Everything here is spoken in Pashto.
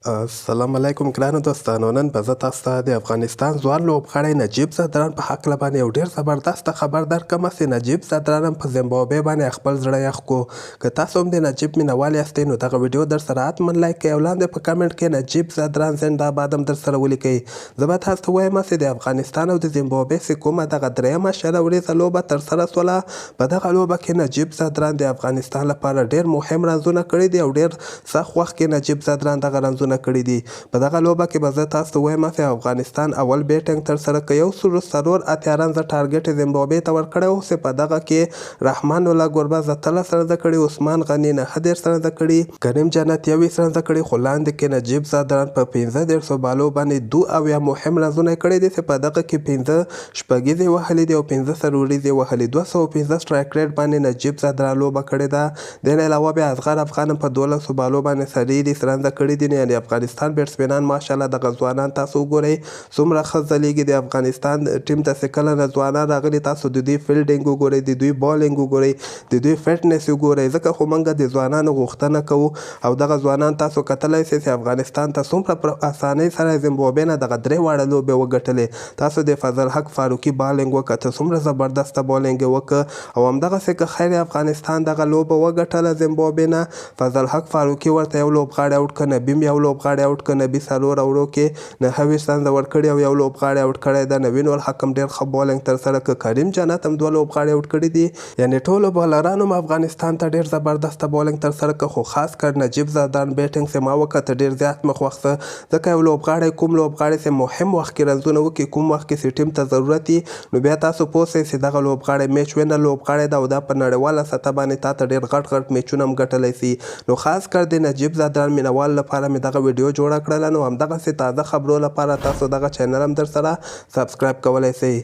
السلام علیکم ګرانو دوستانو، نن به زه تاسو ته د افغانستان ځوان لوبغاړی نجیب ځدران په هکله باندې یو ډیر زبردست خبر درکړم چې نجیب ځدران هم په زمبابوې باندې خپل زړه یخ کو. که تاسو هم د نجیب مینوال یاستئ نو دغه ویډیو درسره حتما لایک کړئ او لاندې په کمنټ کې نجیب ځدران زنده باد هم درسره ولیکئ. زه به تاسو ته ووایم چې د افغانستان او د زمبابوې چې کومه دغه درېیمه 20 اوریزه لوبه ترسره سوله، په دغه لوبه کې نجیب ځدران د افغانستان لپاره ډیر مهم رنزونه کړي دي او ډیر سخت وخت کې نجیب ځدران دغه رنزونه کړي دي. په دغه لوبه کې به زه تاسو ته ووایم چې افغانستان اول بیټنګ ترسره کړ، 184 رنزه ټارګټ زمبابوې ته ورکړی و چې په دغه کې رحمان الله ګربز 18 رنزه کړي، عثمان غني 39 رنزه کړي، کریم جنت 21 رنزه کړي، خو لاندې کې نجیب ځدران په 35 بالو باندې 72 مهم رنزونه کړي دي چې په دغه کې 5 شپږیزې وهلې دي او 5 څلوریزې وهلې. 205 سټرایک ریټ باندې نجیب ځدران لوبه کړې ده. دې نه علاوه بیا اصغر افغان هم په 12 بالو باندې 34 رنزه کړي دي. یعنې افغانستان بیټسمینان ماشاءالله دغه ځوانان تاسو وګورئ څومره ښه ځلیږي. د افغانستان ټیم ته چې کله نه ځوانان راغلي، تاسو د دوی فیلډینګ وګورئ، د دوی بالینګ وګورئ، د دوی فټنس وګورئ، ځکه خو موږ د ځوانانو غوښتنه کوو او دغه ځوانان تاسو کتلی شئ چې افغانستان ته څومره په اسانۍ سره زمبابوې نه دغه درې واړه لوبې وګټلې. تاسو د فضل حق فاروقي بالینګ وکته، څومره زبردسته بالینګ یې وکړ او همدغسې که خیر افغانستان دغه لوبه وګټله زمبابوې نه، فضل حق فاروقي ورته یو لوبغاړی اوټ کړ، نبي هم یو لوبغاړی اوټ کړ. نبي 4 اورو کې 29 رنزه ورکړي او یو لوبغاړی اوټ کړی ده. نوین الحق هم ډېر ښه بالینګ ترسره کړ، کریم جنت هم 2 لوبغاړي اوټ کړي دي. یعنې ټولو بالرانو هم افغانستان ته ډېر زبردسته بالینګ ترسره کړ، خو خاص کر نجیب ځدران بیټینګ چې ما وکته ډېر زیات مې خوښ سه، ځکه یو لوبغاړی کوم لوبغاړی چې مهم وخت کې رنزونه وکړي، کوم وخت کې چې ټیم ته ضرورت وي، نو بیا تاسو پوه سئ چې دغه لوبغاړی میچ وینر لوبغاړی ده او دا په نړیواله سطح باندې تا ته ډېر غټ غټ میچونه هم ګټلی سي. نو خاص کر د نجیب ځدران مینوالو لپاره مې دغه ویډیو جوړه کړله. نو همدغسې تازه خبرو لپاره تاسو دغه چینل هم درسره سبسکرایب کولی سئ.